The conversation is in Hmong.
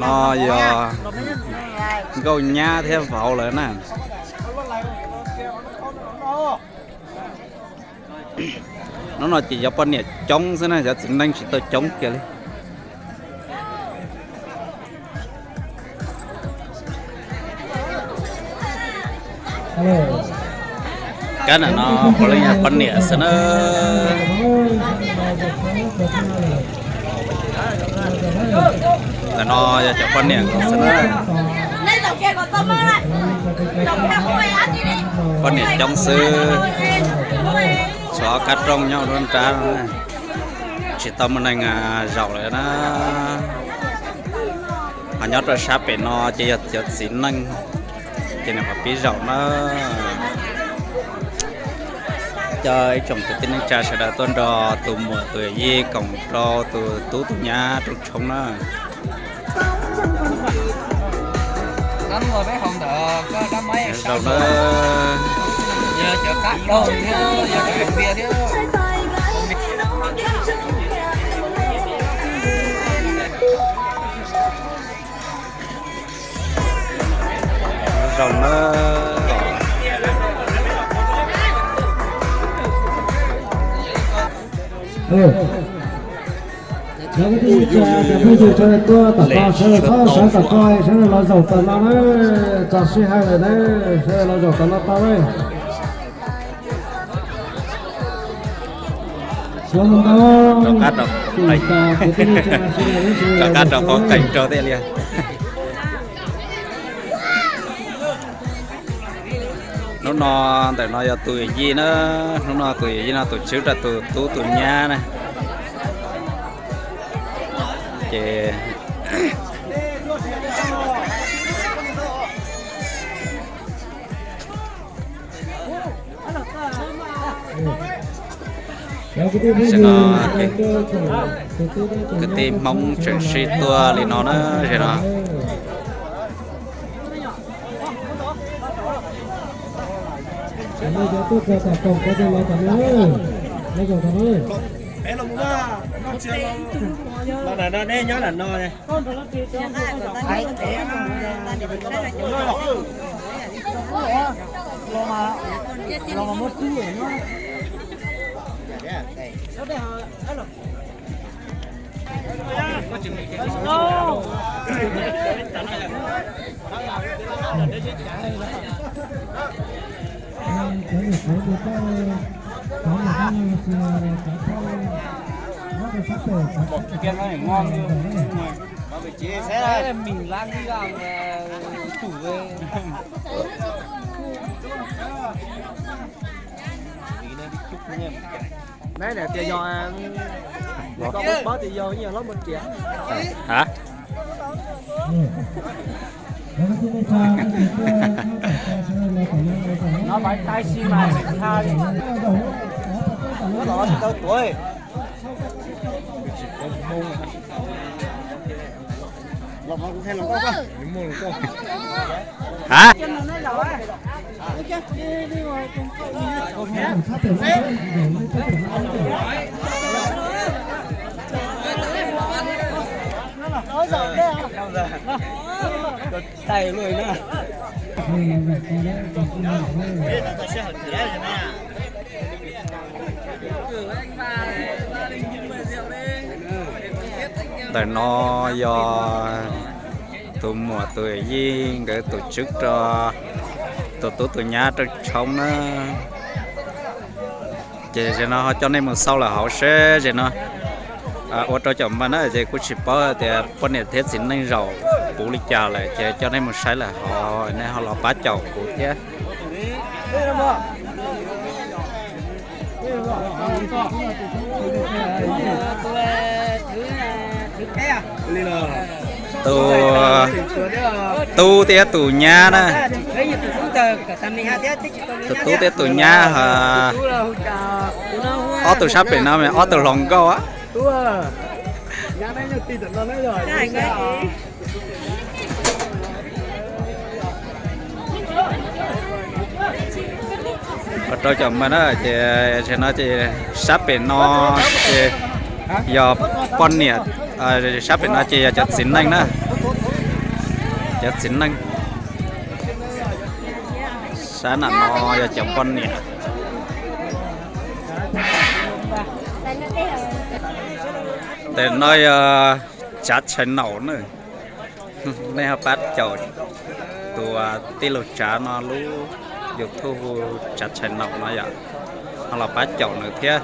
No yog nkauj nyab thiab vauv lawm na. Hnub no ces yog poj niam coob xwb na, cov txiv neej tsis tau coob kiag li. Kab ntawm no puav leej yog poj niam xwb na. Ntawm no yog cov poj niam xwb na. Poj niam coob xwb, tshuav ob kab rooj nyob dua nrab, tsis tau muaj neeg zaum lawm na. Ho nyob rau sab pem no ces yog cov txiv neej, ces nws ho pib zaum na. Coj ib tsoom kwv tij neej tsa sawv daws tuaj nrog tus muam tus yij koom rau tus tub tus nyab rooj tshoob na. Zaum na. Zaum na. Cov kwv tij neej tsa, cov phooj ywg sawv daws tuaj tom ko, sawv daws txhob sawv tom ko, sawv daws los zaum tom no na, txog sij hawm lawm na, sawv daws los zaum tom no tau na. Rov qab rau, rov qab rau qhov qees rau thiaj li. Hnub no ntawm no yog tus yij na, hnub no tus yij no tus tswv rau tus tub tus nyab na. Ces tam sim no kwv tij Hmoob tseem sib tuaj li no na, tam sim no. Neb tias yog, koj paub tias yog hlob Muas Riam. Hab. Hab. Ntawm no yog tus muam tus yij nkawd tus tswv rau tus tub tus nyab rooj tshoob na. Ces zaum no ho coj nej mus xauj lawm hauv seb zaum no ua rau caum mas na, ces kuj tsis paub tias poj niam thiab txiv neej zaum puv li cas lawm, ces coj nej mus saib lawm hauv, nej ho los pab caum kuv thiab. Tus tub thiab tus nyab na. Tus tub thiab tus nyab, ob tug sab pem no mas ob tug hluas nkauj. Ua rau caum mas na, ces zaum no ces sab pem no ces yog poj niam, sab pem no ces yog cov txiv neej na. Cov txiv neej, sab nam no yog cov poj niam. Tes no yog Tsav Tshais Naum na. Nej ho pab caum tus tij laug Tsav no lub YouTube hu Tsav Tshais Naum no yom, ho los pab caum nws thiab.